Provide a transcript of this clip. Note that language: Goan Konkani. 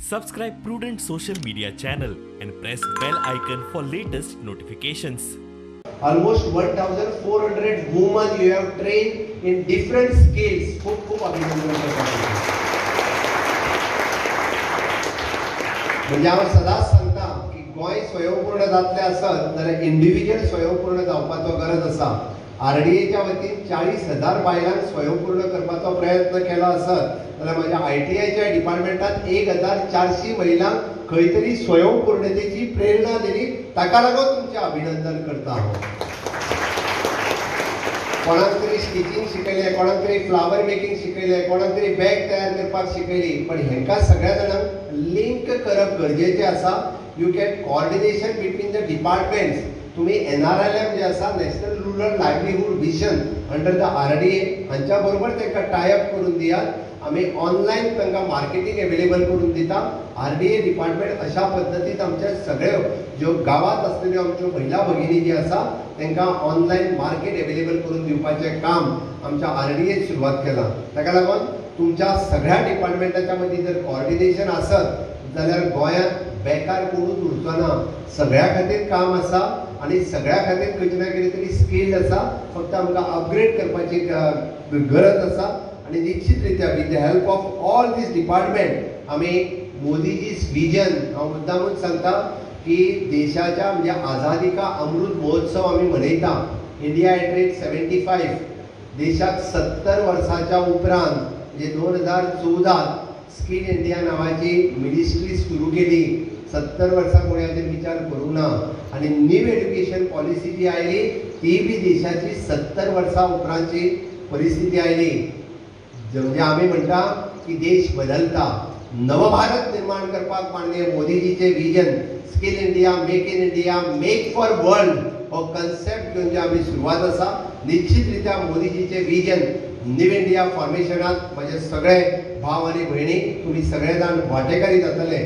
Subscribe Prudent Social Media channel and press bell icon for latest notifications. Almost 1400 women you have trained in different skills. खूप खूप अभिनंदन करता. म्हणजे हांव सदांच सांगता की गोंय स्वयंपूर्ण जातलें आसत जाल्यार इंडिविज्युअल स्वयंपूर्ण जावपाचो गरज आसा. आरडीएच्या वतीन 40,000 बायलांक स्वयंपूर्ण करपाचो प्रयत्न केलो आसत जाल्यार म्हज्या आयटीआयच्या डिपार्टमेंटात 1400 महिलांक खंय तरी स्वयंपूर्णतेची प्रेरणा दिली, ताका लागून तुमचें अभिनंदन करता हांव. कोणाक तरी स्टिचींग शिकयलें, कोणाक तरी फ्लावर मेकिंग शिकयलें, कोणाक तरी बॅग तयार करपाक शिकयली, पण हेंकां सगळ्या जाणांक लिंक करप गरजेचें आसा. You can coordination between the departments. तुम्ही NRLM जे आसा national rural livelihood mission under the RDA हांच्या बरोबर तांकां टायअप करून दियात. आमी ऑनलायन तांकां मार्केटींग एवेलेबल करून दिता. RDA department अशा पद्दतीन आमच्या सगळ्यो ज्यो गांवांत आसलेल्यो आमच्यो महिला भगिनी जी आसा तांकां ऑनलायन मार्केट एवेलेबल करून दिवपाचें काम आमच्या RDA सुरवात केलां. ताका लागून तुमच्या सगळ्या डिपार्टमेंटाच्या मदीं जर कॉर्डिनेशन आसत जाल्यार गोंयांत बेकार कोणूच उरचो ना. सगळ्या खातीर काम आसा आनी सगळ्या खातीर खंयचे ना कितें तरी स्किल्ड आसा, फक्त आमकां अपग्रेड करपाची गरज आसा. आनी निश्चित रित्या with the help of all these department आमी मोदीजीस विजन, हांव मुद्दामूच सांगता की देशाच्या म्हणजे आझादी का अमृत महोत्सव आमी मनयता, इंडिया एट रेट 75, देशाक 70 वर्साच्या उपरांत म्हणजे 2014 स्कील इंडिया नांवाची मिनिस्ट्री सुरू केली. 70 वर्सां कोणी हाचेर विचार करूंक ना. आनी न्यू एड्युकेशन पॉलिसी जी आयली ती बी देशाची 70 वर्सां उपरांतची परिस्थिती आयली. म्हणजे आमी म्हणटा की देश बदलता, नवभारत निर्माण करपाक माननीय मोदीजीचें vision skill India, make in India, make for world हो कन्सेप्ट घेवन जे आमी सुरवात आसा. निश्चित रित्या मोदीजीचें विजन न्यू इंडिया फॉर्मेशनात म्हजे सगळे भाव आनी भयणी तुमी सगळे जाण वांटेकारी जातले.